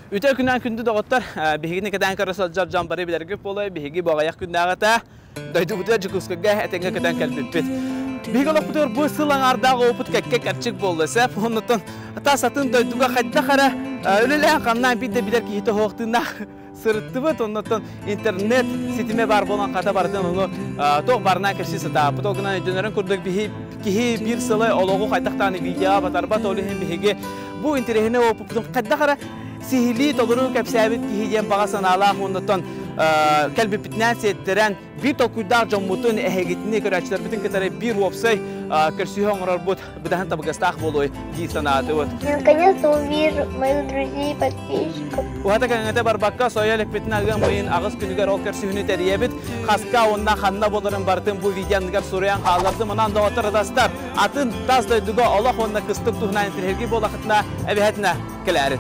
Үтүө күнүнэн күндү доҕоттор, биһигини кэтээн көрө сылдьар дьон бары билэргит буолуо, биһиги бу аҕыйах күннээҕитэ дойдубутугар Дьокуускайга этэҥҥэ көтөн кэлбиппит. Биһиги олохпутугар бу сыл аҥаардаах опыт кэккэ кэрчик буолла сөп. Оннуттан тас атын дойдуга хайдах эрэ үлэлээн-хамнаан биир да билэр киһи тоһуохтыыннаах сырыттыбыт. Оннуттан интернет ситимэ баар буолан хата барытын ону туох барынан кэпсии сатаабыт. Ол гынан өйдөнөрүн курдук биһи киһи биир сылы олоҕу хайдах даҕаны видеоҕа батарбат. Ол иһин биһиги бу интэриэһинэй опыппытын хайдах эрэ сиһилии толору кэпсээбит киһи диэн баҕа санаалаах уоннаттан кэлбиппитинэн сиэттэрэн биир толкуйдаах дьоммутун эһигитини көрөөччүлэрбитин кытары биир уопсай көрсүһүү оҥорорбут быдаһын табыгастаах буолуой дии санаатыбыт. Наконец-то увижу моих друзей и подписчиков. Уһата кэҥэтэ барбакка сойо иликпитин ыам ыйын аҕыс күнүгэр ол көрсүһүүнү тэрийэбит. Хаска уонна ханна буоларын барытын бу видео анныгар суруйан хааллардым. Онон доҕоттор атастар, атын тас дойдуга олох уонна кыстык туһунан интэриэһиргии буолахытына эбэһэтинэ кэлээрин.